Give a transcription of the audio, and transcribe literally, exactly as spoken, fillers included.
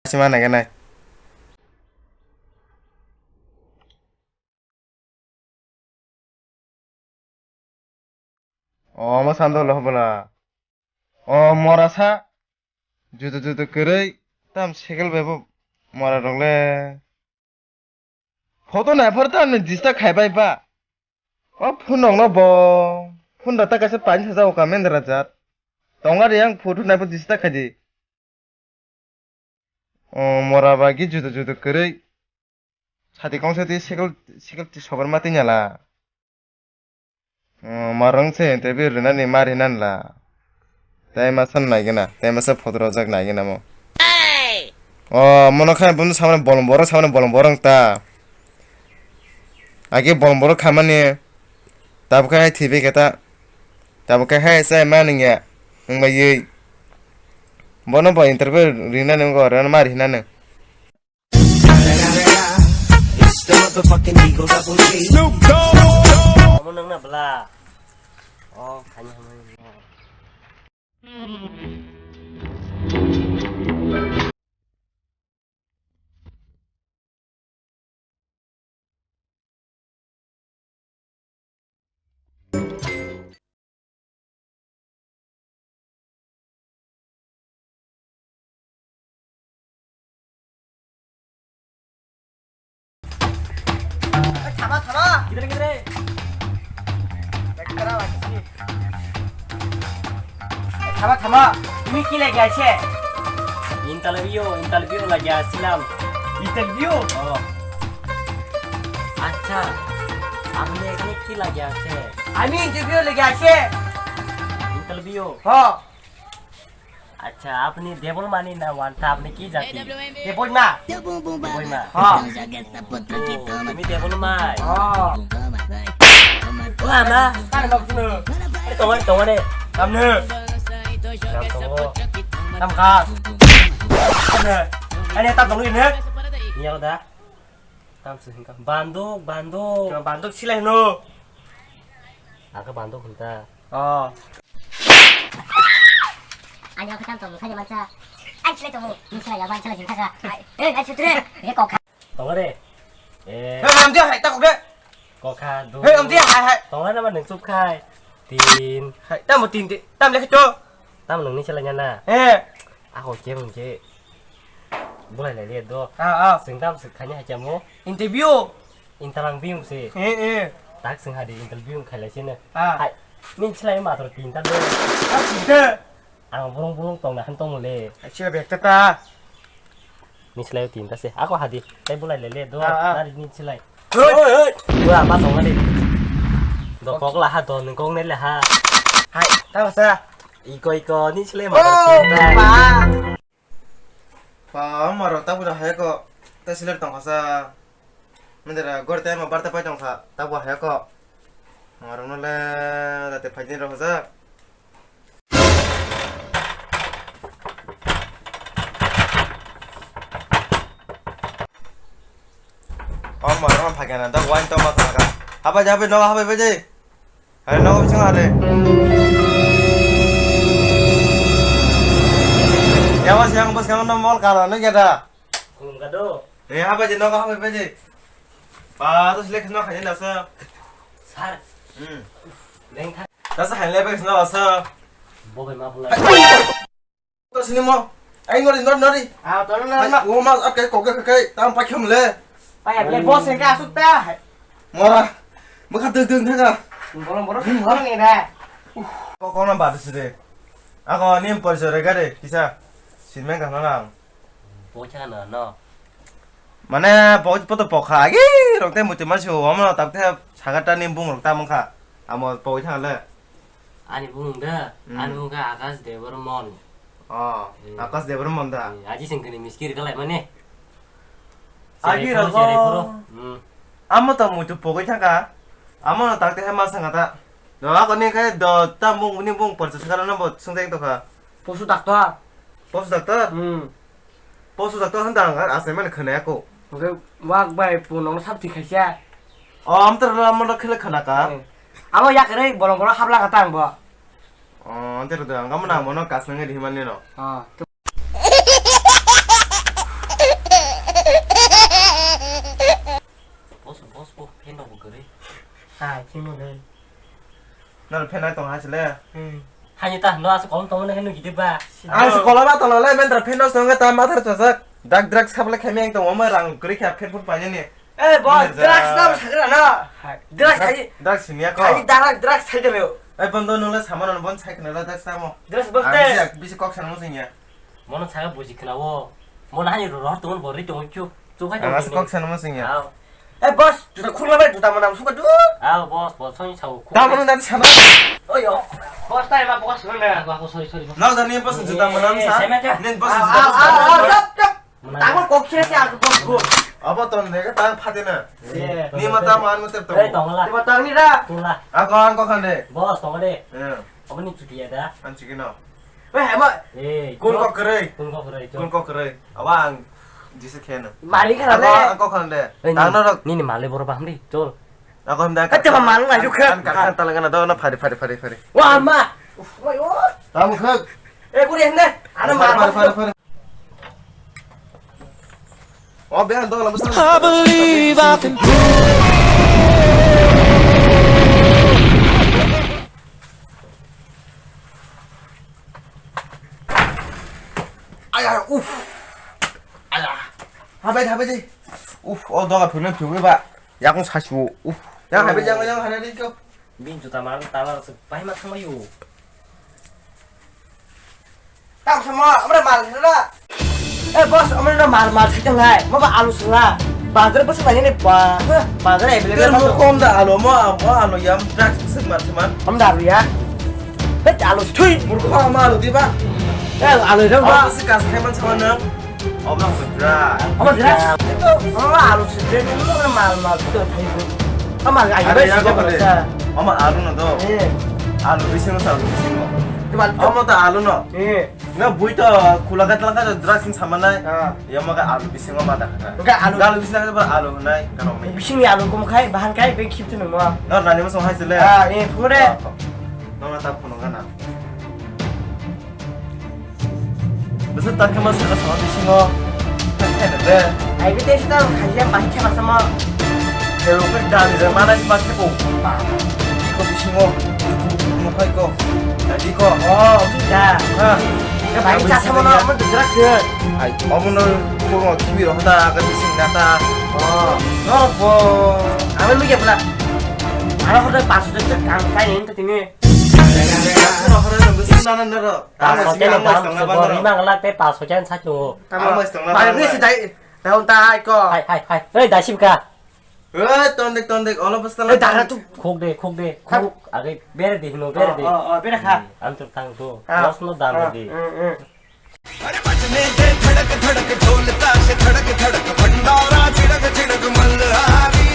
Sima nai nai. O, omo sando lo bwla. O, mora sa. Judo judo kwrwi. Tam cycle bai bo mora rok le. Photo naiphar ta ani disturb khai bai ba. O phone nokno bo. Phone rata kaisa pain sajao ka mendra jat. Tonga re ang photo naiphar disturb khai di. O mora ba gi judo judo kwrwi. Sati kong sati cycle cycle ti sobar ma tinya la. O marang se interview rinani ma rinan la. Tai masa nai gana, tai masa photo rojak nai gana mo. O mono khai bum samane bolong borok samane bolong borok ta. Age bolong borok khamani tabuk khai thibi keta. Tabuk khai hai sai ma ningya. Wngba yei. Bono bo interview rinani wngkha oro ma rihinani. Omo nwng na bwla. O, khaini hamani. Thama, thama. Gidre, gidre. Bekkara lagisi. Thama, thama. Tumi ki lagi aise? Interview, interview lagi asilam. Interview? Oh. Acha. Apni ekhane ki lagi ase? Ami interview lagi ase. Interview? Ho. আচ্ছা, আপনি দেবলমানি না ওয়ান্তা, আপনি কি জাতি? দেবলমা। দেবলমা? হ্যাঁ। ও, তুমি দেবলমাই? হ্যাঁ। ও, আমা। আরে, তোমার, তোমার। সামনে। সামনে। আরে, তার দম নিয়ে নে। নিয়ে দা। Tam se hingka. Banduk, banduk. Banduk silai no. Aka banduk hinta. Oh. Ani aku tam tong, saya baca. Ai, silai tong. Ini silai ya, baca lagi kaka. Ai. Eh, ai, sutre. Ini kok. Tong re. Eh. Hei, am dia hai tak udah. Kok ka du. Hei, am dia hai hai. Tong re nama neng sup khai. Tin. Hai, tam tin, tam lek to. Tam neng ni silai na. Eh. Ako jem je. Bulai lai le do. Ah, ah. Sengdam se khanya hai chamo. Interview. Intalang biyung se. Eh, eh. Tak seng hadi interview khai lai sene. Ah. Hai. Min chilai ma tor tinta do. Ah, tinta. Ang burung burung tong na han tong le. Hai chila bekta ta. Min chilai tinta se. Ako hadi. Tai bulai lai le do. Ah, ah. Nari min chilai. Hoi, hoi. Gua apa tong le. Do kok lah ha do neng kong ne le ha. Hai, ta sa. Iko iko ni chilai ma tor tinta. Pa, maro tabu da hai ko, ta siler tong khasa. Mendera gor te ma barta pai tong kha, tabu hai ko. Maro no le da te phai din ro khasa. O maro ma phai kana da wine to ma thang kha. Habai habai no habai bai de. Are nogo bising are. Yawa siang bos kang no mol kala no geda. Khulum kado. Eh, haba je nogo haba je. Pa to selek no khaje na sa. Sir. Hmm. Leng tha. Ta sa hai le bes no sa. Bo bai ma pula. To sini mo. Ai ngori nori nori. Ah, to na na. O mas akai koke kai tam pa khem le. Pa ya le boss engka asuk ta. Mora. Maka deng deng thaka. Bolong borok. Hmm, ha? Bolong eda. Kok kok na badu sire. Ako ni poisa re gare kisa. Sinmen ka na. Poisa na no. Mane poisa poto pokha agi rok te muti mas ho amno tak te sagata ni bung rok ta mangkha. Amo poisa le. Ani bumung da, hmm. Ani bumung khe Akash Debbarman. Oh, eh. Akash Debbarman da. Eh, aji sengkani miskiri kalai mani. Agi rago. Hmm. Amo to muitu pogoi thangka. Amo no takte hema sanga ta. Do ako ni khe do ta mung ni bung porsa saka no bo sung jeng to kha. Posu doctor. Posu doctor? Hmm. Posu doctor hwn dang ar asai mani khwnaya ko. Hwnkhe wak bai punong sap thwi khaisa. O, amtwr rwla mono khele khwnaka. Hmm. Abo yakarwi bolong bolong hapla kha tang bo. O, amtwr rwda, ang gamo nang bono kasnangwi rihimani no. Ah. Khe no bo kwrwi. Ha, khe no le. Nang phenai tong hai sile. Hmm. Hani ta no asa kolom tong ne henu gidi ba. Ang se kolom ba tong le, men ta phen no song ta mathar chajak. Dak drak sabla khami ang tong, omo rang kwrwi kha phen phun painani. Eh, boss, drugs na sagra na. Hai. Drugs hai. Drugs sini ako. Hai, drugs drugs sagra. Eh, bondo nule saman bon sai kana drugs samo. Drugs bolte. Bisi kok sanmo singya. Mono saga buji khna o. Mono hani rohor tong bori tong kyu. Chu hai tong. Kok sanmo singya. Eh, boss, juta khulna bai juta manam suka du. Ah, boss, boss, soi sao. Tamo nang dan sama. Oi, oh. Boss, tai ma boss nang na. Aku, aku, sorry, sorry, boss. Nang dan ni boss juta manam sa. Nen boss juta. Tamo kok khe khe aku kok kok. Abo ton de ka tang phate na. Ni ma ta man mo tep to. Ei tong la. Ni ma tang ni ra. Tong la. Ako ang ko khande. Boss tong de. Abo ni chuti ya da. An chiki no. Ei hema. Ei. Kun ko kere. Kun ko kere. Kun ko kere. Abo ang jise khe na. Mari kha le. Ako ang ko khande. Tang no rok. Ni ni male bor ba hamdi. Chol. Ako himda. Kate ba mang la yuk. Kan kan talanga na do na phari phari phari phari. Wa ma. Uf, wa yo. Tam khak. Eh, kuri hende. Ana ma. Phari phari phari. Oh, be an do la. I believe I can. Aya, uf. Aya. Habai habai deh. Uf, oh doga phirna phirwi ba. Yakung sasiwo. Uf. Yang habai yang yang hana deh kau. Bin juta mar talar se bai ma thangbai yo. Tang sama amra mal hera. Eh boss, amra na mal mal thik lai. Ma ba alu sala. Bazar bus nai ne ba. Bazar available. Ter mo kom da alu mo mo alu yam tax se mar se man. Am da alu ya. Bet alu thui. Murkho ma alu di ba. Eh alu dong ba. Alu se kas khai man sama na. Omo ang pudra. Omo dra. Omo alu sujai ni omo mal mal tu thai bu. Omo alu ayu bai sujai ko sa. Omo alu no do. Eh. Alu bisingo sa alu bisingo. Omo ta alu no. Eh. Nga bui to khula ka tlang ka dra sin samanai. Ya ma ka alu bisingo ma da ka. Nga alu. Alu bisingo ka alu nai ka rok nai. Bising ni alu kom khai bahan khai be khip tu no. No nani mo song hai sele. Ah, eh, phure. No na ta phuno ga na. Bwswk tarkhe ma saka sama bisingo. Khaina de. Ai bi tei sita khajia bai khe masa ma. Hero khe dal je mana si ma khe ko. Ko bisingo. Mo khai ko. Dadi ko. Oh, da. Ha. Ka bai cha sama na mo dudrak se. Ai, omo no ko kimi ro ta ka bising na ta. Oh. No ko. Ame lu ya pula. Ara hoda pasu je kam kai ni tini. Paso kene dam se bo rima ngala te paso kene sa chungo. Tamo. Bai ni si dai. Daun tai ko. Hai hai hai. Ei dai sibka. Ei tondek tondek olo basta la. Ei dara tu. Khok de khok de khok. Age bere de hino bere de. Oh oh bere kha. Am tur tang tu. Bos no dam de. अरे बजने दे धड़क धड़क ढोल ताश धड़क धड़क भंडारा छिड़क छिड़क मल्हारी।